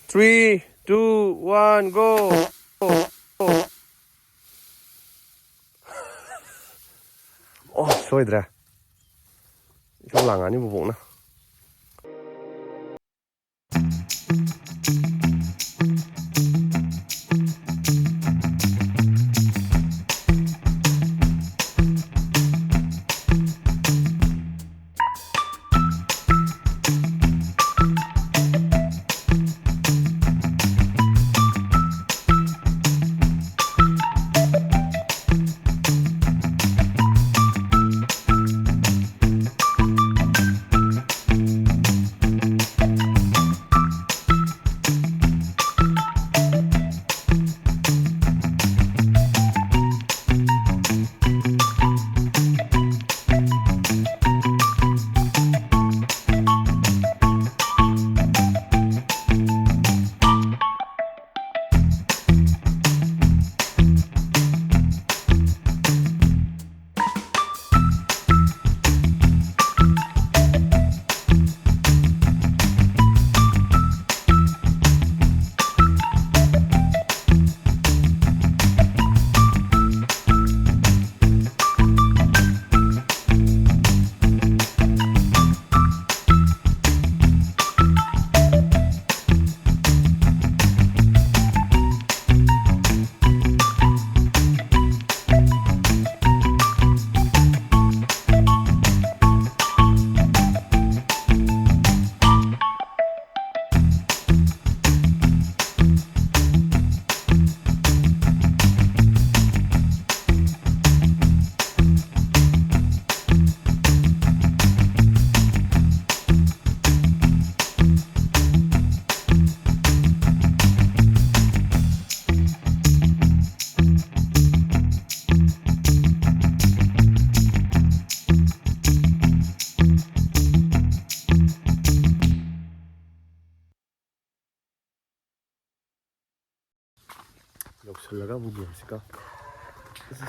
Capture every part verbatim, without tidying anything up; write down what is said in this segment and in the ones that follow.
Three, two, one, go. ꯑꯣ, ꯁꯣꯏꯗ꯭ꯔꯦ꯫ ꯏꯁꯧ ꯂꯥꯡꯉꯛꯑꯅꯤ ꯕꯣꯕꯣꯛꯅ꯫ ꯌꯧꯁꯜꯂꯒ ꯑꯃꯨꯛ ꯌꯦꯡꯁꯤꯀꯣ꯫ ꯑꯁ꯫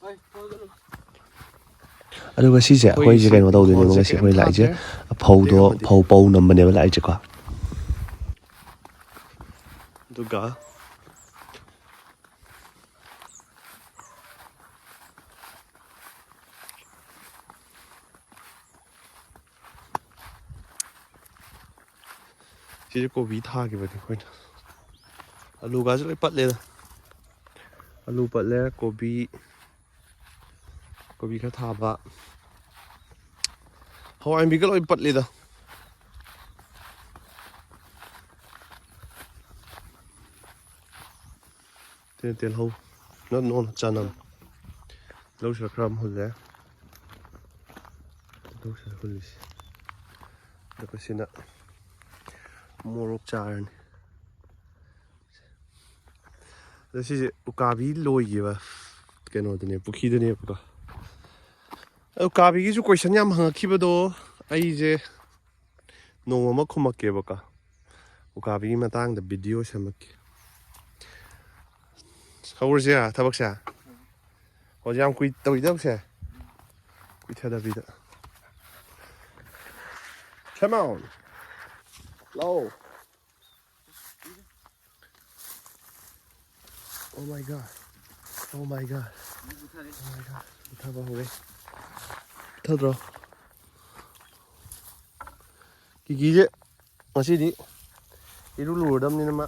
ꯑꯩ ꯊꯣꯛꯂꯛꯀꯅꯨ꯫ ꯑꯗꯨꯒ ꯁꯤꯁꯦ ꯑꯩꯈꯣꯏꯁꯦ ꯀꯩꯅꯣ ꯇꯧꯗꯣꯏꯅꯦꯕ, ꯉꯁꯤ ꯑꯩꯈꯣꯏ ꯂꯥꯛꯏꯁꯦ ꯐꯧꯗꯣ, ꯐꯧ ꯄꯧ ꯅꯝꯕꯅꯦꯕ ꯂꯥꯛꯏꯁꯦꯀꯣ꯫ ꯑꯗꯨꯒ ꯁꯤꯁꯦ ꯀꯣꯕꯤ ꯊꯥꯈꯤꯕꯅꯤ ꯑꯩꯈꯣꯏꯅ꯫ ꯑꯂꯨꯒꯁꯨ ꯂꯣꯏ ꯄꯠꯂꯦꯗ꯫ ꯑꯂꯨ ꯄꯠꯂꯦ, ꯀꯣꯕꯤ, ꯀꯣꯕꯤ ꯈꯔ ꯊꯥꯕ, ꯍꯋꯥꯏ ꯃꯨꯕꯤꯒ ꯂꯣꯏ ꯄꯠꯂꯦꯗ꯫ ꯇꯦꯜ ꯇꯦꯜꯍꯧ꯫ ꯅꯣ, ꯅꯣ, ꯆꯅꯝ꯫ ꯂꯧꯁꯤꯗ ꯈꯔ ꯑꯃ ꯍꯨꯜꯂꯦ꯫ ꯂꯧꯁꯤꯗ ꯍꯨꯜꯂꯤꯁꯦ꯫ ꯑꯗꯨꯒ ꯁꯤꯅ ꯃꯣꯔꯣꯛ ꯆꯥꯔꯅꯤ꯫ ꯑꯗꯣ ꯁꯤꯁꯦ ꯎꯀꯥꯕꯤ ꯂꯣꯏꯈꯤꯕ ꯀꯩꯅꯣꯗꯨꯅꯦ, ꯄꯨꯈ꯭ꯔꯤꯗꯨꯅꯦꯕꯀꯣ꯫ ꯑꯗꯣ ꯎꯀꯥꯕꯤꯒꯤꯁꯨ question ꯌꯥꯝ ꯍꯪꯉꯛꯈꯤꯕꯗꯣ, ꯑꯩꯁꯦ ꯅꯣꯡꯃ ꯑꯃ ꯈꯨꯝꯃꯛꯀꯦꯕꯀꯣ꯫ ꯎꯀꯥꯕꯤꯒꯤ ꯃꯇꯥꯡꯗ video ꯁꯦꯝꯃꯛꯀꯦ꯫ ꯍꯧꯔꯁꯦ ꯊꯕꯛꯁꯦ꯫ ꯍꯧꯖꯤꯛ ꯌꯥꯝ ꯀꯨꯏ ꯇꯧꯏ ꯊꯕꯛꯁꯦ꯫ ꯀꯨꯏꯊꯗꯕꯤꯗ꯫ Come on. ꯂꯥꯛꯑꯣ꯫ Oh my God. Oh my God. Oh my God. ꯃꯨꯊꯕ ꯍꯧꯔꯦ꯫ ꯃꯨꯊꯗ꯭ꯔꯣ? ꯀꯤꯀꯤꯁꯦ ꯉꯁꯤꯗꯤ ꯏꯔꯨ ꯂꯨꯔꯗꯕꯅꯤꯅ ꯃꯥ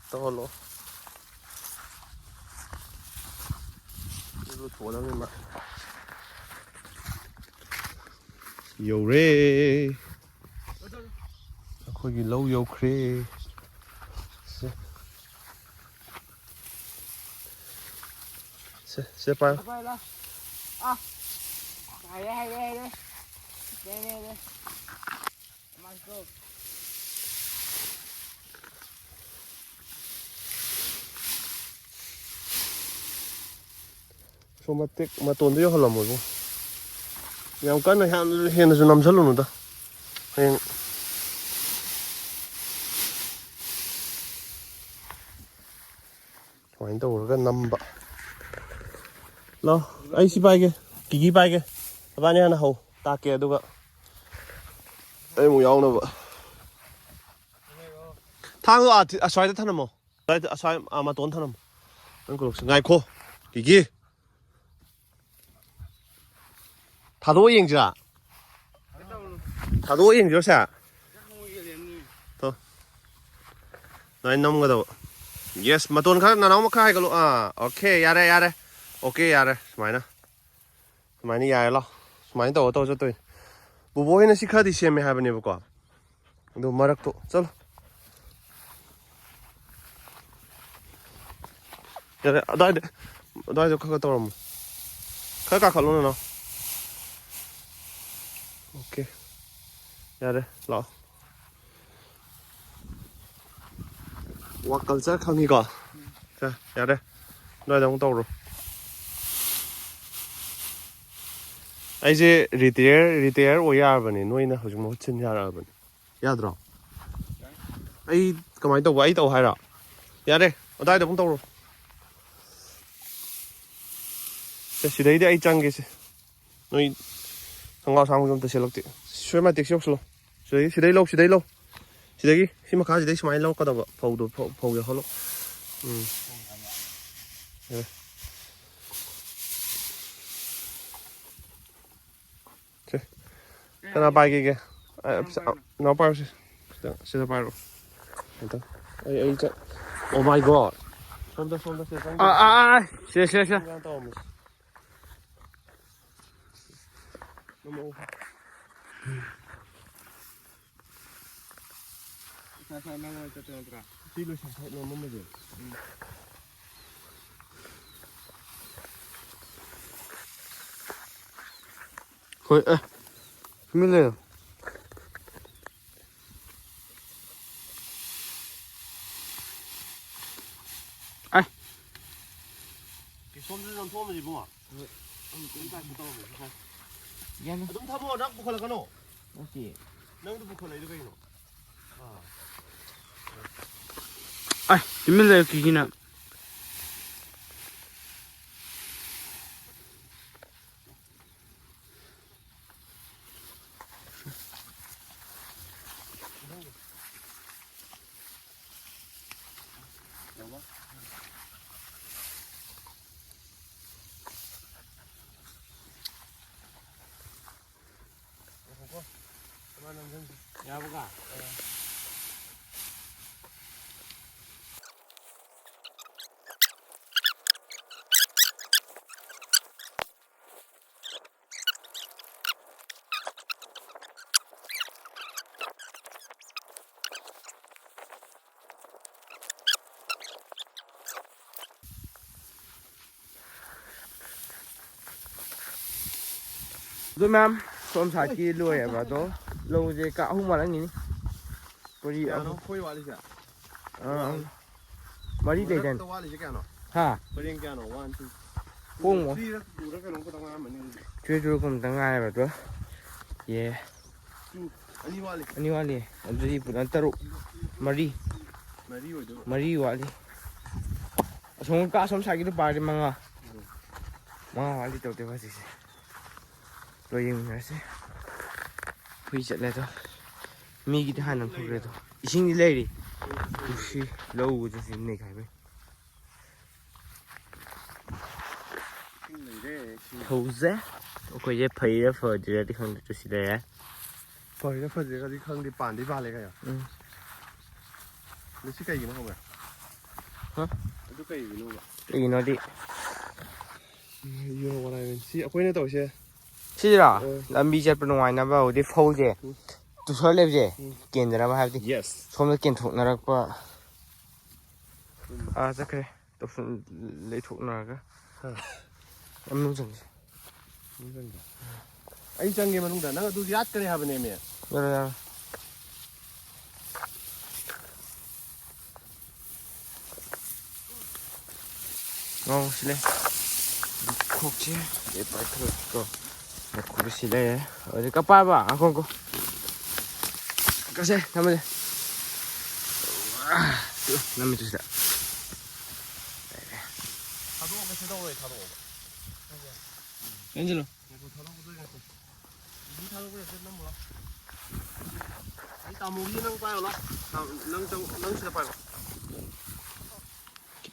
ꯇꯧꯍꯜꯂꯣ꯫ ꯏꯔꯨ ꯂꯨꯊꯣꯛꯑꯗꯕꯅꯤ ꯃꯥ꯫ ꯌꯧꯔꯦ꯫ ꯑꯩꯈꯣꯏꯒꯤ ꯂꯧ ꯌꯧꯈ꯭ꯔꯦ꯫ ꯁꯦ꯫ ꯁꯦ, ꯁꯦ ꯄꯥꯏꯌꯨ꯫ ꯄꯥꯏꯌꯨ ꯂꯥꯎ꯫ ꯑꯥ꯫ ꯍꯩꯔꯦ, ꯍꯩꯔꯦ, ꯍꯩꯔꯦ꯫ ꯂꯩꯔꯦ, ꯂꯩꯔꯦ꯫ ꯃꯥꯏꯀꯣ꯫ ꯁꯣꯝ ꯃꯇꯦꯛ ꯃꯇꯣꯟꯗ ꯌꯧꯍꯜꯂꯝꯃꯣ ꯏꯕꯨꯡ꯫ ꯌꯥꯝ ꯀꯟꯅ ꯌꯥꯝ ꯍꯦꯟꯅꯁꯨ ꯅꯝꯁꯤꯜꯂꯨꯅꯨꯗ꯫ ꯍꯌꯦꯡ ꯁꯨꯃꯥꯏꯅ ꯇꯧꯔꯒ ꯅꯝꯕ꯫ ꯂꯥꯎ, ꯑꯩ ꯁꯤ ꯄꯥꯏꯒꯦ꯫ ꯀꯤꯀꯤ ꯄꯥꯏꯒꯦ꯫ ꯅꯕꯥꯅꯤ ꯍꯥꯟꯅ ꯍꯧ꯫ ꯇꯥꯛꯀꯦ, ꯑꯗꯨꯒ ꯑꯩ ꯑꯃꯨꯛ ꯌꯥꯎꯅꯕ꯫ ꯊꯥꯡꯗꯣ ꯑꯥ ꯊꯤ-, ꯑꯁ꯭ꯋꯥꯏꯗ ꯊꯅꯝꯃꯣ꯫ ꯑꯁ꯭ꯋꯥꯏꯗ, ꯑꯁ꯭ꯋꯥꯏ, ꯑꯥ, ꯃꯇꯣꯟ ꯊꯅꯝꯃꯣ꯫ ꯅꯪ ꯀꯣꯂꯣꯛꯁꯦ꯫ ꯉꯥꯏꯈꯣ꯫ ꯀꯤꯀꯤ꯫ ꯊꯥꯗꯣꯛꯑ ꯌꯦꯡꯁꯤꯔꯥ? ꯊꯥꯗꯣꯛꯑ ꯌꯦꯡꯁꯤꯔꯣ ꯁꯦ? ꯇꯣ꯫ ꯑꯗꯨꯃꯥꯏꯅ ꯅꯝꯒꯗꯕ꯫ Yes, ꯃꯇꯣꯟ ꯈꯔ, ꯅꯅꯥꯎ ꯈꯔ ꯍꯥꯏꯒꯠꯂꯣ꯫ ꯑꯥ, okay, ꯌꯥꯔꯦ, ꯌꯥꯔꯦ꯫ Okay, ꯌꯥꯔꯦ꯫ ꯁꯨꯃꯥꯏꯅ꯫ ꯁꯨꯃꯥꯏꯅ ꯌꯥꯔꯦ, ꯂꯥꯎ꯫ ꯁꯨꯃꯥꯏꯅ ꯇꯧꯔ ꯇꯧꯔ ꯆꯠꯇꯣꯏꯅꯤ꯫ ꯕꯣꯕꯣ ꯍꯣꯏꯅ ꯁꯤ ꯈꯔꯗꯤ ꯁꯦꯝꯃꯦ ꯍꯥꯏꯕꯅꯦꯕꯀꯣ꯫ ꯑꯗꯨ ꯃꯔꯛꯇꯣ ꯆꯠꯂꯣ꯫ ꯌꯥꯔꯦ, ꯑꯗꯥꯏꯗ, ꯑꯗꯥꯏꯗ ꯈꯔ ꯈꯔ ꯇꯧꯔꯝꯃꯣ꯫ ꯈꯔ ꯀꯥꯈꯠꯂꯣ, ꯅꯅꯥꯎ꯫ Okay꯫ ꯌꯥꯔꯦ, ꯂꯥꯛꯑꯣ꯫ Work culture ꯈꯪꯉꯤꯀꯣ? ꯁꯦ, ꯌꯥꯔꯦ꯫ ꯑꯗꯥꯏꯗ ꯑꯃꯨꯛ ꯇꯧꯔꯣ꯫ ꯑꯩꯁꯦ retire, retire ꯑꯣꯏ ꯌꯥꯔꯕꯅꯦ꯫ ꯅꯣꯏꯅ ꯍꯧꯖꯤꯛ ꯃꯍꯨꯠ ꯁꯤꯟ ꯌꯥꯔꯛꯑꯕꯅꯦ꯫ ꯌꯥꯗ꯭ꯔꯣ? ꯑꯩ ꯀꯃꯥꯏꯅ ꯇꯧꯕ? ꯑꯩ ꯇꯧ ꯍꯥꯏꯔꯣ? ꯌꯥꯔꯦ, ꯑꯗꯥꯏꯗ ꯑꯃꯨꯛ ꯇꯧꯔꯣ꯫ ꯁꯦ, ꯁꯤꯗꯩꯗꯤ ꯑꯩ ꯆꯪꯒꯦꯁꯦ꯫ ꯅꯣꯏ ꯈꯣꯡꯒ꯭ꯔꯥꯎ ꯑꯁꯥꯡꯕꯗꯣ ꯑꯝꯇ ꯁꯦꯠꯂꯛꯇꯦ꯫ ꯁ꯭ꯋꯦꯠ ꯃꯇꯦꯛꯁꯦ ꯌꯧꯁꯜꯂꯣ꯫ ꯁꯤꯗꯒꯤ, ꯁꯤꯗꯩ ꯂꯧ, ꯁꯤꯗꯩ ꯂꯧ꯫ ꯁꯤꯗꯒꯤ, ꯁꯤ ꯃꯈꯥꯁꯤꯗꯩ ꯁꯨꯃꯥꯏꯅ ꯂꯧꯔꯛꯀꯗꯕ ꯐꯧꯗꯣ, ꯐꯧ, ꯐꯧ ꯌꯥꯎꯍꯜꯂꯣ꯫ ꯎꯝ꯫ ꯌꯥꯔꯦ꯫ ꯁꯦ꯫ ꯀꯅꯥ ꯄꯥꯏꯒꯦꯒꯦ? ꯑ, ꯄꯩꯁꯥ, ꯅꯅꯥꯎ ꯄꯥꯏꯔꯣ ꯁꯦ꯫ ꯁꯤꯗ, ꯁꯤꯗ ꯄꯥꯏꯔꯣ꯫ ꯑꯝꯇ꯫ ꯑꯩ, ꯑꯩ ꯆꯠ-, Oh my God꯫ ꯁꯣꯝꯗ, ꯁꯣꯝꯗ, ꯁꯤꯗ ꯆꯪꯗ꯭ꯔꯣ? ꯑꯥ, ꯑꯥ, ꯑꯥ꯫ ꯁꯦ, ꯁꯦ, ꯁꯦ꯫ ꯁꯣꯝꯗ ꯇꯧꯔꯝꯃꯣ꯫ ꯅꯝꯃꯛꯑꯣ꯫ ꯏꯁꯥ ꯏꯁꯥ ꯅꯪ ꯑꯣꯏꯅ ꯆꯠꯇꯣꯏ ꯅꯠꯇ꯭ꯔꯥ? ꯁꯤ ꯂꯣꯏꯁꯟ-, ꯁꯥꯏꯠ ꯂꯣꯝ ꯑꯃꯁꯦ꯫ ꯎꯝ꯫ ꯍꯣꯏ, ꯑꯦ꯫ ꯇꯨꯃꯤꯟ ꯂꯩꯌꯨ꯫ ꯑꯦ꯫ ꯁꯣꯝꯗꯁꯨ ꯅꯝꯊꯣꯛꯑꯝꯃꯁꯤ ꯏꯕꯨꯡꯉꯣ꯫ ꯍꯣꯏ꯫ ꯑꯗꯨꯝ ꯊꯝꯃꯣ, ꯅꯪ ꯄꯨꯈꯠꯂꯛꯀꯅꯣ꯫ ꯅꯠꯇꯦ꯫ ꯅꯪꯗꯣ ꯄꯨꯈꯠꯂꯛꯏꯗꯣ ꯀꯩꯒꯤꯅꯣ? ꯑꯥ꯫ ꯑꯩ ꯇꯨꯃꯤꯟ ꯂꯩꯌꯨ, ꯀꯤꯀꯤ ꯅꯪ꯫ ꯑꯗꯨ ꯃꯌꯥꯝ ꯁꯣꯝ ꯁꯥꯏꯠꯀꯤ ꯂꯣꯏꯔꯦꯕ꯫ ꯑꯗꯣ ꯂꯧꯁꯦ ꯀꯥ ꯑꯍꯨꯝ ꯋꯥꯠꯂꯝꯒꯤꯅꯤ꯫ ꯄꯨꯔꯤ ꯀꯌꯥꯅꯣ ꯑꯍꯨꯝ꯫ ꯑꯩꯈꯣꯏ ꯋꯥꯠꯂꯤꯁꯦ? ꯑꯥ, ꯃꯔꯤ ꯂꯩꯗꯥꯏꯅꯦ? ꯃꯔꯛꯇ ꯋꯥꯠꯂꯤꯁꯦ ꯀꯌꯥꯅꯣ? ꯍꯥ? ꯄꯔꯦꯡ ꯀꯌꯥꯅꯣ? One, two, ꯍꯣꯡꯉꯣ꯫ Three ꯔ two ꯔ ꯀꯩꯅꯣꯝ ꯈꯛꯇ ꯉꯥꯏꯔꯝꯃꯅꯤ ꯑꯗꯨꯗꯤ꯫ ꯆꯨꯔꯤ ꯆꯨꯔꯤ ꯀꯨꯝꯇ ꯉꯥꯏꯔꯕ ꯑꯗꯣ꯫ ꯌꯦ꯫ Two, ꯑꯅꯤ ꯋꯥꯠꯂꯤ꯫ ꯑꯅꯤ ꯋꯥꯠꯂꯤ꯫ ꯑꯗꯨꯗꯤ ꯄꯨꯔꯥ ꯇꯔꯨꯛ, ꯃꯔꯤ꯫ ꯃꯔꯤ ꯑꯣꯏꯗꯣꯏꯕ꯫ ꯃꯔꯤ ꯋꯥꯠꯂꯤ꯫ ꯑꯁꯣꯝ ꯀꯥ ꯑꯁꯣꯝ ꯁꯥꯏꯠꯀꯤꯗꯣ ꯄꯥꯔꯗꯤ ꯃꯉꯥ꯫ ꯎꯝ꯫ ꯃꯉꯥ ꯋꯥꯠꯂꯤ ꯇꯧꯗꯣꯏꯕ ꯍꯧꯖꯤꯛꯁꯦ꯫ ꯂꯣꯏ ꯌꯦꯡꯃꯤꯟꯅꯔꯁꯤ꯫ ꯍꯨꯏ ꯆꯠꯂꯦ ꯑꯗꯣ꯫ ꯃꯤꯒꯤꯗꯤ ꯍꯥꯟꯅ ꯊꯣꯛꯈ꯭ꯔꯦ ꯑꯗꯣ꯫ ꯏꯁꯤꯡꯗꯤ ꯂꯩꯔꯤ꯫ ꯁꯤ ꯂꯧ ꯎꯕꯗ ꯁꯤ ꯅꯩꯈꯥꯏꯕꯩ꯫ ꯏꯁꯤꯡ ꯂꯩꯔꯦ, ꯏꯁꯤꯡ꯫ ꯐꯧꯁꯦ ꯑꯩꯈꯣꯏꯁꯦ ꯐꯩꯔꯥ ꯐꯗ꯭ꯔꯤꯔꯗꯤ ꯈꯪꯗꯦ, ꯇꯨ ꯁꯤ ꯂꯩꯔꯦ꯫ ꯐꯩꯔꯥ ꯐꯗ꯭ꯔꯤꯔꯗꯤ ꯈꯪꯗꯦ, ꯄꯥꯟꯗꯤ ꯄꯥꯜꯂꯦ ꯀꯩꯅꯣ꯫ ꯎꯝ꯫ ꯑꯗꯨ ꯁꯤ ꯀꯩꯒꯤꯅꯣ ꯈꯪꯕ꯭ꯔꯥ? ꯍꯥ? ꯑꯗꯨ ꯀꯩꯒꯤꯅꯣꯕ? ꯀꯩꯒꯤꯅꯣꯗꯤ ꯌꯣ ꯋꯥꯔꯥꯏꯕꯅꯤ꯫ ꯁꯤ ꯑꯩꯈꯣꯏꯅ ꯇꯧꯔꯤꯁꯦ꯫ ꯁꯤꯔꯥ? ꯑ꯫ ꯂꯝꯕꯤ ꯆꯠꯄ ꯅꯨꯡꯉꯥꯏꯅꯕ ꯍꯧꯗꯤ ꯐꯧꯁꯦ ꯎꯝ꯫ ꯇꯨꯁꯔ ꯂꯩꯕꯁꯦ ꯎꯝ꯫ ꯀꯦꯟꯗꯅꯕ ꯍꯥꯏꯕꯗꯤ ꯌꯦꯁ꯫ ꯁꯣꯝꯗ ꯀꯦꯟꯊꯣꯛꯅꯔꯛꯄ꯫ ꯎꯝ꯫ ꯑꯥ, ꯆꯠꯈ꯭ꯔꯦ꯫ ꯇꯧꯁꯟ-, ꯂꯩꯊꯣꯛꯅꯔꯒ꯫ ꯍꯥ꯫ ꯃꯅꯨꯡ ꯆꯪꯁꯤ꯫ ꯃꯅꯨꯡ ꯆꯪꯁꯤ꯫ ꯑꯩ ꯆꯪꯒꯦ ꯃꯅꯨꯡꯗ꯫ ꯅꯪ ꯑꯗꯨ ꯌꯥꯠꯀꯅꯤ ꯍꯥꯏꯕꯅꯦꯃꯤ꯫ ꯌꯥꯔꯣꯏ, ꯌꯥꯔꯣꯏ꯫ ꯉꯥꯎꯁꯤ ꯂꯩ꯫ ꯈꯣꯛꯁꯤ꯫ ꯑꯗꯩ ꯄꯥꯏꯈꯠꯂꯛꯀꯣ꯫ ꯃꯈꯨꯗ ꯁꯤ ꯂꯩꯔꯦ꯫ ꯑꯗꯩ ꯀꯄꯥꯏꯕ꯫ ꯉꯥꯏꯈꯣ, ꯉꯥꯏꯈꯣ꯫ ꯀꯛꯁꯦ, ꯊꯝꯃꯁꯦ꯫ ꯅꯝꯃꯤꯇꯨ ꯁꯤꯗ꯫ ꯊꯥꯗꯣꯛꯑꯒ ꯁꯤ ꯇꯧꯔꯣꯏ, ꯊꯥꯗꯣꯛꯑꯣꯕ꯫ ꯌꯦꯡꯁꯤꯜꯂꯨ꯫ ꯉꯥꯏꯈꯣ, ꯊꯥꯗꯣꯛꯄꯗꯣ ꯉꯥꯏꯈꯣ꯫ ꯏꯗꯤ ꯊꯥꯗꯣꯛꯄ ꯌꯥꯗꯦ, ꯅꯝꯃꯣ ꯂꯥꯎ꯫ ꯑꯩ ꯇꯥꯃꯣꯒꯤ ꯅꯪ ꯄꯥꯏꯌꯣ ꯂꯥꯎ꯫ ꯇꯥ-, ꯅꯪ ꯆꯪ-, ꯅꯪ ꯁꯤꯗ ꯄꯥꯏꯌꯣ꯫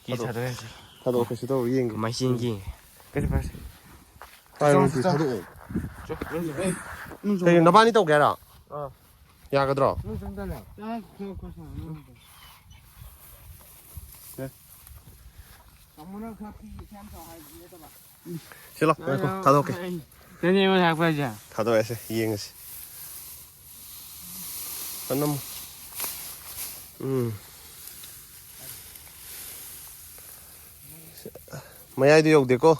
ꯀꯤ ꯊꯥꯗꯣꯛ-, ꯊꯥꯗꯣꯛ ꯌꯥꯗꯦ꯫ ꯊꯥꯗꯣꯛꯑꯣ, ꯀꯩꯁꯨ ꯇꯧꯔꯣꯏ, ꯌꯦꯡꯒꯦ꯫ ꯃꯥꯏꯆꯤꯟꯒꯤ꯫ ꯀꯩꯁꯨ ꯄꯥꯏꯁꯦ꯫ ꯄꯥꯏꯔꯣ, ꯆꯪꯉꯣ, ꯁꯤ ꯊꯥꯗꯣꯛꯑꯣ꯫ ꯆꯣ, ꯅꯪꯁꯨ꯫ ꯀꯩꯅꯣ, ꯅꯕꯥꯅꯤ ꯇꯧꯒꯦ ꯍꯥꯏꯔꯣ? ꯑꯥ꯫ ꯌꯥꯒꯗ꯭ꯔꯣ? ꯅꯪ ꯆꯪꯗꯅꯦ꯫ ꯁꯤꯂꯣ, ꯉꯥꯏꯈꯣ, ꯊꯥꯗꯣꯛꯀꯦ꯫ ꯅꯪꯅꯦ ꯑꯩꯉꯣꯟꯗ ꯍꯥꯏꯔꯛꯄ ꯍꯥꯏꯁꯦ? ꯊꯥꯗꯣꯛꯑꯁꯦ, ꯌꯦꯡꯉꯁꯤ꯫ ꯀꯟꯅꯝꯃꯨ꯫ ꯎꯝ꯫ ꯃꯌꯥꯏꯗꯨ ꯌꯧꯗꯦꯀꯣ꯫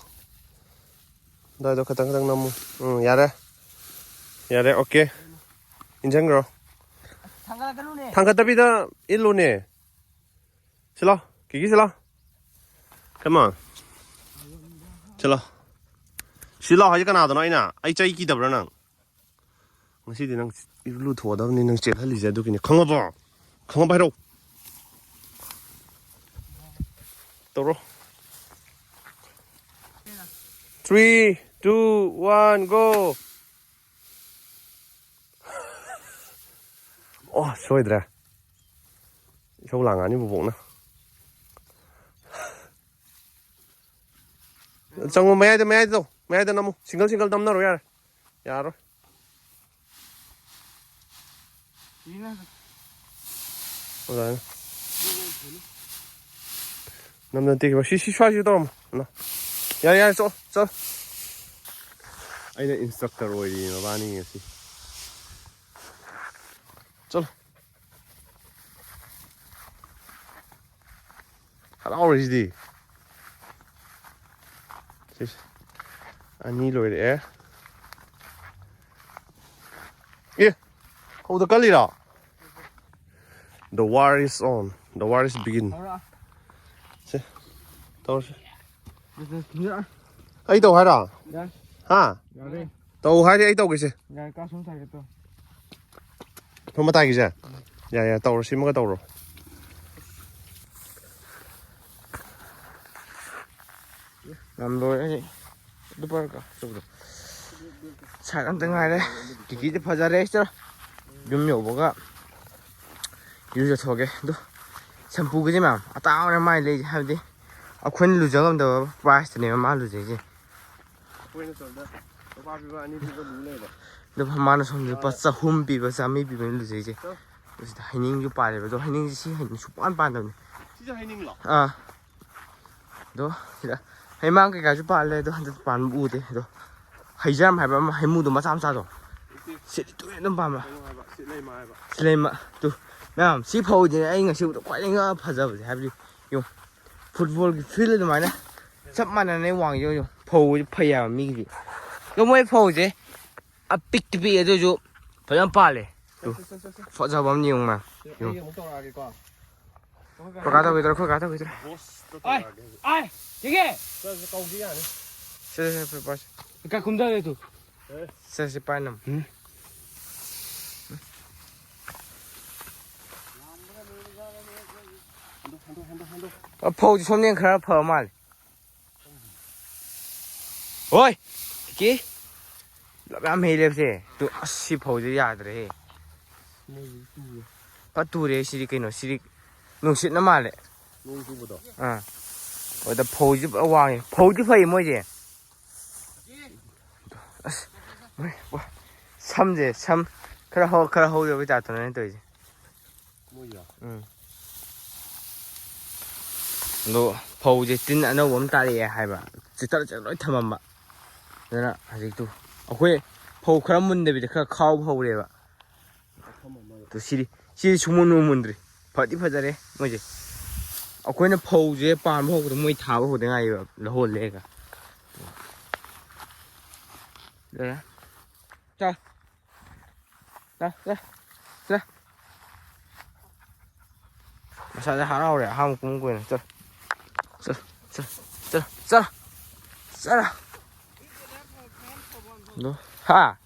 ꯑꯗꯨꯋꯥꯏꯗꯣ ꯈꯇꯪ ꯈꯇꯪ ꯅꯝꯃꯨ꯫ ꯎꯝ, ꯌꯥꯔꯦ꯫ ꯌꯥꯔꯦ, ꯑꯣꯀꯦ꯫ ꯏꯟꯖꯟꯈ꯭ꯔꯣ꯫ ꯊꯥꯡꯒꯠꯂꯛꯀꯅꯨꯅꯦ꯫ ꯊꯥꯡꯒꯠꯇꯕꯤꯗ ꯏꯜꯂꯨꯅꯦ꯫ ꯁꯤꯂꯣ, ꯀꯤꯀꯤ ꯁꯤꯂꯣ꯫ Come on. ꯁꯤꯂꯣ꯫ ꯁꯤꯂꯣ ꯍꯥꯏꯁꯦ ꯀꯅꯥꯗꯅꯣ ꯑꯩꯅ? ꯑꯩ ꯆꯩ ꯀꯤꯗꯕ꯭ꯔꯥ ꯅꯪ? ꯉꯁꯤꯗꯤ ꯅꯪ ꯏꯔꯨ ꯂꯨꯊꯣꯛꯑꯗꯕꯅꯤ ꯅꯪ ꯆꯦꯜꯍꯜꯂꯤꯁꯦ ꯑꯗꯨꯒꯤꯅꯤ꯫ ꯈꯪꯉꯕꯣ? ꯈꯪꯉꯕ ꯍꯥꯏꯔꯛꯑꯣ꯫ ꯇꯧꯔꯣ꯫ Three, two, one, go. ꯑꯣ, ꯁꯣꯏꯗ꯭ꯔꯦ꯫ ꯏꯁꯧ ꯂꯥꯡꯉꯛꯑꯅꯤ ꯕꯣꯕꯣꯛꯅ꯫ ꯆꯪꯉꯣ, ꯃꯌꯥꯏꯗ, ꯃꯌꯥꯏꯗ ꯇꯧ꯫ ꯃꯌꯥꯏꯗ ꯅꯝꯃꯨ꯫ Single single ꯅꯝꯅꯔꯣ ꯌꯥꯔꯦ꯫ ꯌꯥꯔꯣꯏ꯫ ꯑꯗꯨꯃꯥꯏꯅ꯫ ꯅꯝꯗꯅ ꯇꯦꯛꯈꯤꯕ꯫ ꯁꯤ, ꯁꯤ ꯁ꯭ꯋꯥꯏꯁꯤ ꯇꯧꯔꯝꯃꯣ꯫ ꯅ-, ꯌꯥꯔꯦ, ꯌꯥꯔꯦ, ꯆꯠꯂꯣ, ꯆꯠꯂꯣ꯫ ꯑꯩꯅ instructor ꯑꯣꯏꯔꯤ ꯃꯕꯥꯅꯤ ꯉꯁꯤ꯫ ꯆꯠꯂꯣ꯫ ꯍꯔꯥꯎꯔꯤꯁꯤꯗꯤ꯫ ꯁꯤꯁ꯫ ꯑꯅꯤ ꯂꯣꯏꯔꯛꯑꯦ꯫ ꯑꯦ! ꯍꯧꯗ ꯀꯜꯂꯤꯔꯣ? The war is on. The war is begin. ꯍꯧꯔꯛꯑꯣ꯫ ꯁꯦ꯫ ꯇꯧꯔꯁꯤ꯫ ꯌꯥꯔꯦ꯫ ꯑꯩ ꯇꯧ ꯍꯥꯏꯔꯣ? ꯌꯥꯔꯦ꯫ ꯍꯥ? ꯌꯥꯔꯦ꯫ ꯇꯧ ꯍꯥꯏꯔꯗꯤ ꯑꯩ ꯇꯧꯒꯦꯁꯦ꯫ ꯌꯥꯔꯦ, ꯀꯥ ꯁꯨꯝ ꯁꯥꯒꯦ ꯇꯧ꯫ ꯁꯣꯝ ꯃꯇꯥꯏꯒꯤꯁꯦ? ꯌꯥꯏ, ꯌꯥꯏ, ꯇꯧꯔꯣ, ꯁꯤꯃꯒ ꯇꯧꯔꯣ꯫ ꯌꯥꯝ ꯂꯣꯏꯔꯦ ꯑꯩ꯫ ꯑꯗꯨ ꯄꯥꯏꯔꯒ ꯆꯠꯄꯗꯣ꯫ ꯁꯥꯏꯠ ꯑꯝꯇ ꯉꯥꯏꯔꯦ꯫ ꯀꯤꯀꯤꯗꯤ ꯐꯖꯔꯦ, ꯁꯤꯗ꯫ ꯌꯨꯝ ꯌꯧꯕꯒ ꯏꯔꯨꯖꯊꯣꯛꯑꯒꯦ꯫ ꯑꯗꯨ shampooꯒꯤꯁꯦ ꯃꯌꯥꯝ ꯑꯇꯥꯡꯕꯅꯦ ꯃꯥꯏ ꯂꯩꯁꯦ, ꯍꯥꯏꯕꯗꯤ ꯑꯩꯈꯣꯏꯅ ꯂꯨꯖ ꯉꯝꯗꯕ priceꯇꯅꯦꯕ ꯃꯥ ꯂꯨꯖꯩꯁꯦ꯫ ꯑꯩꯈꯣꯏꯅ ꯁꯣꯝꯗ ꯂꯨꯄꯥ ꯄꯤꯕ, ꯑꯅꯤ ꯄꯤꯕ ꯂꯨ ꯂꯩꯕ꯫ ꯑꯗꯣ ꯃꯥꯅ ꯁꯣꯝꯗ ꯂꯨꯄꯥ ꯆꯍꯨꯝ ꯄꯤꯕ, ꯆꯥꯝꯃꯔꯤ ꯄꯤꯕ ꯑꯩꯅ ꯂꯨꯖꯩꯁꯦ꯫ ꯆꯣ꯫ ꯑꯗꯨ ꯁꯤꯗ ꯍꯩꯅꯤꯡꯁꯨ ꯄꯥꯜꯂꯦꯕ꯫ ꯑꯗꯣ ꯍꯩꯅꯤꯡꯁꯦ ꯁꯤ ꯍꯩꯅꯤꯡ ꯁꯨꯛꯄꯥꯟ ꯄꯥꯟꯗꯕꯅꯤ꯫ ꯁꯤꯁꯨ ꯍꯩꯅꯤꯡꯂꯣ? ꯑꯥ꯫ ꯑꯗꯣ ꯁꯤꯗ ꯍꯩꯃꯥꯡ ꯀꯩꯀꯥꯁꯨ ꯄꯥꯜꯂꯦ꯫ ꯑꯗꯣ ꯍꯟꯗꯛ ꯄꯥꯟꯕ ꯎꯗꯦ꯫ ꯑꯗꯣ ꯍꯩꯖꯥꯝ ꯍꯥꯏꯕ ꯑꯃ, ꯍꯩꯃꯨꯗꯣ ꯃꯆꯥ ꯃꯆꯥꯗꯣ, ꯁꯤꯗꯤ ꯇꯣꯏꯅ ꯑꯗꯨꯝ ꯄꯥꯟꯕ꯫ ꯀꯩꯅꯣ ꯍꯥꯏꯕ, ꯁꯤꯂꯩꯃ ꯍꯥꯏꯕ꯫ ꯁꯤꯂꯩꯃ꯫ ꯇꯨ ꯃꯌꯥꯝ ꯁꯤ ꯐꯧꯗꯤꯅꯦ ꯑꯩ ꯉꯁꯤ ꯎꯕꯗ ꯈ꯭ꯋꯥꯏꯗꯒꯤ ꯉꯥ ꯐꯖꯕꯁꯦ꯫ ꯍꯥꯏꯕꯗꯤ ꯌꯦꯡꯉꯨ, ꯐꯨꯠꯕꯣꯜꯒꯤ ꯐꯤꯜ ꯑꯗꯨꯃꯥꯏꯅ ꯆꯞ ꯃꯥꯟꯅꯅ ꯋꯥꯡꯉꯤ꯫ ꯌꯦꯡꯉꯨ, ꯐꯧꯕꯁꯦ ꯐꯩ ꯍꯥꯏꯕ ꯃꯤꯒꯤꯗꯤ꯫ ꯑꯗꯣ ꯃꯣꯏ ꯐꯧꯁꯦ ꯑꯄꯤꯛꯇꯤ ꯄꯤꯛꯑꯦ, ꯑꯗꯨ ꯑꯣꯏꯁꯨ ꯐꯖꯅ ꯄꯥꯜꯂꯦ꯫ ꯇꯨ, ꯁꯦ, ꯁꯦ, ꯁꯦ, ꯁꯦ꯫ ꯐꯖꯕ ꯑꯃ ꯌꯦꯡꯉꯨ ꯃꯌꯥꯝ꯫ ꯁꯦ, ꯌꯦꯡꯉꯨ꯫ ꯑꯩ ꯑꯃꯨꯛ ꯇꯧꯔꯛꯑꯒꯦꯀꯣ꯫ ꯀꯀꯥ ꯇꯧꯈꯤꯗ꯭ꯔꯣ? ꯑꯩꯈꯣꯏ ꯀꯀꯥ ꯇꯧꯈꯤꯗ꯭ꯔꯣ? ꯕꯣꯁꯇ ꯑꯥꯏ! ꯇꯧꯔꯛꯑꯒꯦ ꯍꯧꯖꯤꯛ꯫ ꯑꯥꯏ! ꯆꯤꯡꯒꯦ! ꯆꯠꯂꯁꯤ, ꯀꯧꯁꯤ ꯌꯥꯅꯤ꯫ ꯁꯦ, ꯁꯦ, ꯁꯦ, ꯄꯥꯏꯁꯦ꯫ ꯀꯀꯥ ꯀꯨꯝꯊꯔꯦ ꯇꯨ꯫ ꯁꯦ꯫ ꯁꯦ, ꯁꯦ, ꯄꯥꯏ ꯅꯝ꯫ ꯎꯝ꯫ ꯍꯟꯗꯣꯛ, ꯍꯟꯗꯣꯛ, ꯍꯟꯗꯣꯛ, ꯍꯟꯗꯣꯛ꯫ ꯑ, ꯐꯧꯁꯦ ꯁꯣꯝꯗꯅ ꯈꯔ ꯐꯕ ꯃꯥꯜꯂꯦ꯫ ꯍꯣꯏ! ꯀꯤꯀꯤ! ꯂꯞ ꯌꯥꯝ ꯍꯦꯜꯂꯦꯕꯁꯦ꯫ ꯇꯨ, ꯑꯁ, ꯁꯤ ꯐꯧꯁꯦ ꯌꯥꯗ꯭ꯔꯦꯍꯦ꯫ ꯃꯣꯏꯁꯦ ꯇꯨꯔꯦ꯫ ꯐꯠ ꯇꯨꯔꯦ ꯁꯤꯗꯤ ꯀꯩꯅꯣ? ꯁꯤꯗꯤ ꯅꯨꯡꯁꯤꯠꯅ ꯃꯥꯜꯂꯦ꯫ ꯅꯣꯡ ꯆꯨꯕꯗꯣ? ꯑꯥ꯫ ꯑꯗ ꯐꯧꯁꯤ ꯐꯖ ꯋꯥꯡꯉꯦ꯫ ꯐꯧꯗꯤ ꯐꯩ ꯃꯣꯏꯁꯦ꯫ ꯑꯁ, ꯃꯣꯏ, ꯋꯥ, ꯁꯝꯁꯦ, ꯁꯝ ꯈꯔ ꯍꯧ-, ꯈꯔ ꯍꯧꯗꯕꯩ ꯇꯥꯏꯞꯇꯅꯦ ꯑꯩꯅ ꯇꯧꯔꯤꯁꯦ꯫ ꯃꯣꯏꯁꯦ? ꯎꯝ꯫ ꯑꯗꯣ ꯐꯧꯁꯦ ꯇꯤꯟ ꯑꯅꯧꯕ ꯑꯃ ꯇꯥꯔꯛꯑꯦ ꯍꯥꯏꯕ꯫ ꯆꯤꯠꯊꯔ ꯆꯤꯠꯊꯔ ꯂꯣꯏ ꯊꯝꯃꯝꯕ꯫ ꯑꯗꯨꯅ ꯍꯧꯖꯤꯛꯇꯨ ꯑꯩꯈꯣꯏ ꯐꯧ ꯈꯔ ꯃꯨꯟꯗꯕꯤꯗ ꯈꯔ ꯈꯥꯎꯕ ꯍꯧꯔꯦꯕ꯫ ꯃꯐꯝ ꯑꯃꯗ꯫ ꯑꯗꯨ ꯁꯤꯗꯤ, ꯁꯤꯗꯤ ꯁꯨꯡꯃꯨꯟ ꯃꯨꯟꯗ꯭ꯔꯤ꯫ ꯐꯗꯤ ꯐꯖꯔꯦ ꯃꯣꯏꯁꯦ꯫ ꯑꯩꯈꯣꯏꯅ ꯐꯧꯁꯦ ꯄꯥꯟꯕ ꯍꯧꯕꯗ ꯃꯣꯏ ꯊꯥꯕ ꯍꯧꯗ ꯉꯥꯏꯔꯤꯕ, ꯂꯧꯍꯣꯜꯂꯦꯒ꯫ ꯆꯥ꯫ ꯆꯥ, ꯆꯥ, ꯆꯥ꯫ ꯃꯁꯥꯁꯦ ꯍꯔꯥꯎꯔꯦ, ꯑꯍꯥꯟꯕ ꯀꯨꯝꯕ ꯑꯣꯏꯅ꯫ ꯆꯠ, ꯆꯠ, ꯆꯠ, ꯆꯠ, ꯆꯠ, ꯆꯠ꯫ ꯑꯗꯣ, ꯍꯥ?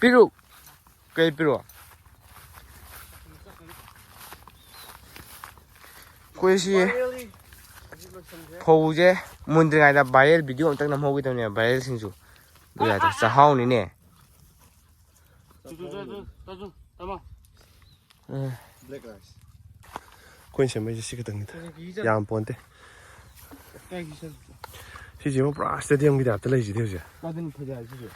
ꯄꯤꯔꯨꯛ? ꯀꯩ ꯄꯤꯔꯨꯛ? ꯑꯩꯈꯣꯏ ꯁꯤ ꯐꯧꯁꯦ ꯃꯨꯟꯗ꯭ꯔꯤꯉꯩꯗ viral video ꯑꯝꯇꯪ ꯅꯝꯍꯧꯒꯦ ꯇꯧꯅꯦꯕ, viral ꯁꯤꯡꯖꯨ꯫ ꯑꯗꯨ ꯌꯥꯗ꯭ꯔꯦ, ꯆꯥꯛꯍꯥꯎꯅꯤꯅꯦ꯫ ꯆꯨ, ꯆꯨ, ꯆꯨ, ꯆꯨ, ꯆꯨ, ꯆꯨ, ꯇꯥꯃꯣ꯫ ꯎꯝ꯫ Black rice꯫ ꯑꯩꯈꯣꯏꯅ ꯁꯦꯝꯃꯛꯏꯁꯦ ꯁꯤ ꯈꯛꯇꯪꯅꯤꯗ꯫ ꯀꯩꯒꯤ ꯆꯠ-, ꯌꯥꯝ ꯄꯣꯟꯇꯦ꯫ ꯀꯩꯒꯤ ꯆꯠ-, ꯁꯤꯁꯤꯕꯨ ꯄꯨꯔꯥ ꯁ꯭ꯇꯦꯗꯤꯌꯝꯒꯤ ꯇꯥꯏꯞꯇ ꯂꯩꯁꯤꯗꯤ ꯍꯧꯖꯤꯛ꯫ ꯑꯗꯨꯅ ꯐꯖꯔꯦ ꯁꯤꯁꯨ꯫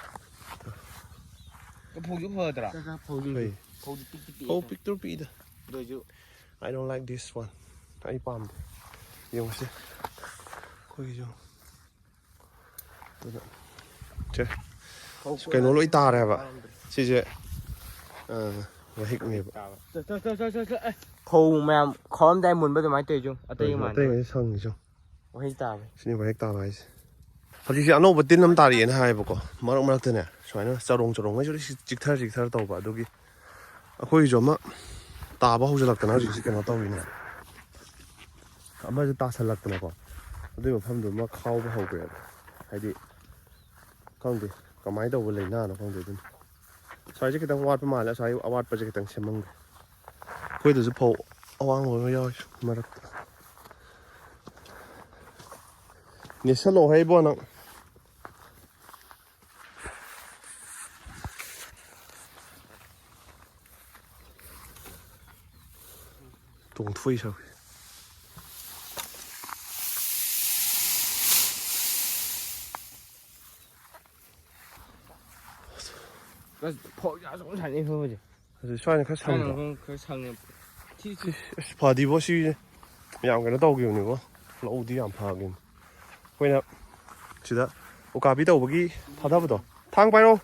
ꯐꯧꯁꯨ ꯐꯗ꯭ꯔꯥ? ꯐꯧꯁꯨ ꯐꯩ꯫ ꯐꯧꯗꯤ ꯄꯤꯛꯇꯤ ꯄꯤꯛꯑꯦ꯫ ꯐꯧ ꯄꯤꯛꯇ꯭ꯔꯨ ꯄꯤꯛꯏꯗ꯫ ꯑꯗꯨ ꯑꯣꯏꯁꯨ I don't like this one. ꯑꯩ ꯄꯥꯝꯗꯦ꯫ ꯌꯦꯡꯉꯨꯁꯦ꯫ ꯑꯩꯈꯣꯏꯒꯤꯁꯨ꯫ ꯑꯗꯨꯗ ꯁꯦ꯫ ꯀꯩꯅꯣ ꯂꯣꯏ ꯇꯥꯔꯦ ꯍꯥꯏꯕ꯫ ꯁꯤꯁꯦ ꯑ, ꯋꯥꯍꯤꯛꯅꯦꯕ꯫ ꯐꯧ ꯃꯌꯥꯝ ꯈꯥꯎꯔꯝꯗꯥꯏ ꯃꯨꯟꯕ ꯑꯗꯨꯃꯥꯏꯅ ꯇꯧꯔꯤꯁꯨ ꯑꯇꯩ ꯍꯣꯏ, ꯃꯥꯟꯗꯦ꯫ ꯑꯇꯩꯉꯩꯁꯦ ꯁꯪꯉꯤꯁꯨ꯫ ꯋꯥꯍꯤꯛ ꯇꯥꯕ꯫ ꯁꯤꯅꯤ ꯋꯥꯍꯤꯛ ꯇꯥꯕ ꯍꯥꯏꯁꯦ꯫ ꯍꯧꯖꯤꯛꯁꯦ ꯑꯅꯧꯕ ꯇꯤꯟ ꯑꯃ ꯇꯥꯔꯛꯑꯦꯅ ꯍꯥꯏꯌꯦꯕꯀꯣ꯫ ꯃꯔꯛ ꯃꯔꯛꯇꯅꯦ ꯁꯨꯃꯥꯏꯅ ꯆꯔꯣꯡ ꯆꯔꯣꯡꯉꯩꯁꯨ ꯂꯣꯏ ꯆꯤꯛꯊꯔ ꯆꯤꯛꯊꯔ ꯇꯧꯕ꯫ ꯑꯗꯨꯒꯤ ꯑꯩꯈꯣꯏꯒꯤꯁꯨ ꯑꯃ ꯇꯥꯕ ꯍꯧꯖꯤꯜꯂꯛꯇꯅ ꯍꯧꯖꯤꯛꯁꯦ ꯀꯩꯅꯣ ꯇꯧꯔꯤꯅꯦ꯫ ꯑꯃꯁꯨ ꯇꯥꯁꯜꯂꯛꯇꯅꯀꯣ꯫ ꯑꯗꯨꯒꯤ ꯃꯐꯝꯗꯨꯃ ꯈꯥꯎꯕ ꯍꯧꯈ꯭ꯔꯦꯕ꯫ ꯍꯥꯏꯗꯤ ꯈꯪꯗꯦ ꯀꯃꯥꯏꯅ ꯇꯧꯕ ꯂꯥꯏꯅꯥꯅꯣ ꯈꯪꯗꯦ ꯑꯗꯨꯝ꯫ ꯁ꯭ꯋꯥꯏꯁꯦ ꯈꯤꯇꯪ ꯋꯥꯠꯄ ꯃꯥꯜꯂꯦ꯫ ꯁ꯭ꯋꯥꯏ ꯑꯋꯥꯠꯄꯁꯦ ꯈꯤꯇꯪ ꯁꯦꯝꯃꯝꯒꯦ꯫ ꯑꯩꯈꯣꯏꯗꯁꯨ ꯐꯧ ꯑꯋꯥꯡꯕ ꯑꯃ ꯌꯥꯎꯔꯤ ꯃꯔꯛꯇ꯫ ꯅꯦꯠꯁꯜꯂꯛꯑꯣꯍꯦ ꯏꯕꯣ ꯅꯪ꯫ ꯇꯣꯡꯊꯣꯛꯏ ꯁꯔꯨꯛ꯫ ꯑꯁ, ꯐꯧ ꯌꯥꯝ ꯆꯥꯎꯅ ꯁꯥꯟꯅꯩ ꯐꯧꯕꯁꯦ꯫ ꯑꯗꯨ ꯁ꯭ꯋꯥꯏꯅ ꯈꯔ ꯁ꯭ꯋꯥꯏꯅ ꯁꯪꯕ꯫ ꯃꯐꯝ ꯈꯔ ꯁꯪꯉꯦ꯫ ꯊꯤ ꯊꯤ꯫ ꯑꯁ ꯐꯗꯤꯕꯣ ꯁꯤ ꯌꯥꯝ ꯀꯩꯅꯣ ꯇꯧꯈꯤꯕꯅꯤꯕꯣ꯫ ꯂꯧꯗꯤ ꯌꯥꯝ ꯐꯈꯤꯕꯅꯤ꯫ ꯑꯩꯈꯣꯏꯅ ꯁꯤꯗ ꯎꯀꯥꯕꯤ ꯇꯧꯕꯒꯤ ꯊꯥꯗꯕꯗꯣ꯫ ꯊꯥꯡ ꯄꯥꯏꯔꯣ꯫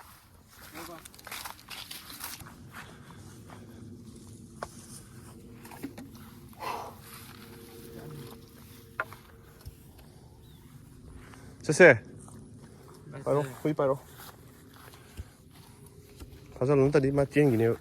ꯆꯠꯁꯦ꯫ ꯄꯥꯏꯔꯣ, ꯍꯨꯏ ꯄꯥꯏꯔꯣ꯫ ꯐꯥꯖꯜꯂꯨ ꯅꯠꯇ꯭ꯔꯗꯤ ꯃꯥ ꯆꯦꯟꯈꯤꯅꯦꯕ꯫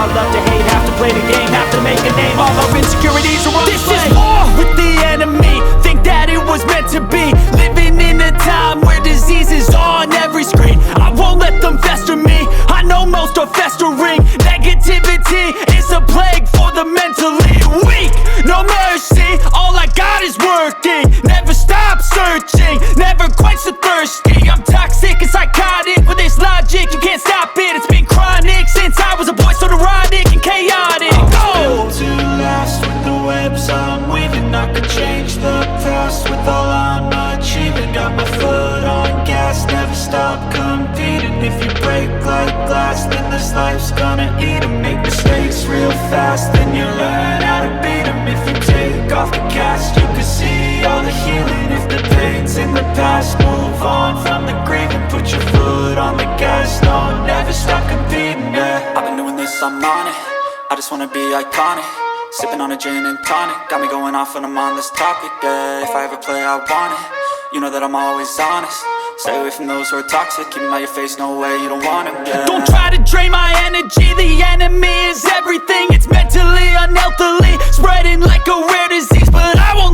I love to hate, have to play the game, have to make a name. All our insecurities are on display. This is war with the enemy. Think that it was meant to be. Living in a time where disease is on every screen. I won't let them fester me. I know most are festering. Negativity is a plague for the mentally weak. No mercy. All I got is working. Never stop searching. Never quench the thirsty. I'm toxic and psychotic. With this logic, you can't stop it. It's been chronic since I was a boy, so neurotic and chaotic. Go! To last with the webs I'm weaving. I could change the past with all I'm achieving. Got my foot on gas, never stop competing. If you break like glass, then this life's gonna eat 'em. Make mistakes real fast, then you learn how to beat 'em. If you take off the cast, you can see all the healing. If the pain's in the past, move on from the grieving. Put your foot on the gas, no, never stop competing, yeah. I've been doing this, I'm on it. I just wanna be iconic. Sipping on a gin and tonic. Got me going off when I'm on this topic, yeah. If I ever play, I want it. You know that I'm always honest. Stay away from those who are toxic. Keep 'em out your face, no way, you don't want 'em, yeah. Don't try to drain my energy. The enemy is everything. It's mentally, unhealthily, spreading like a rare disease. But I won't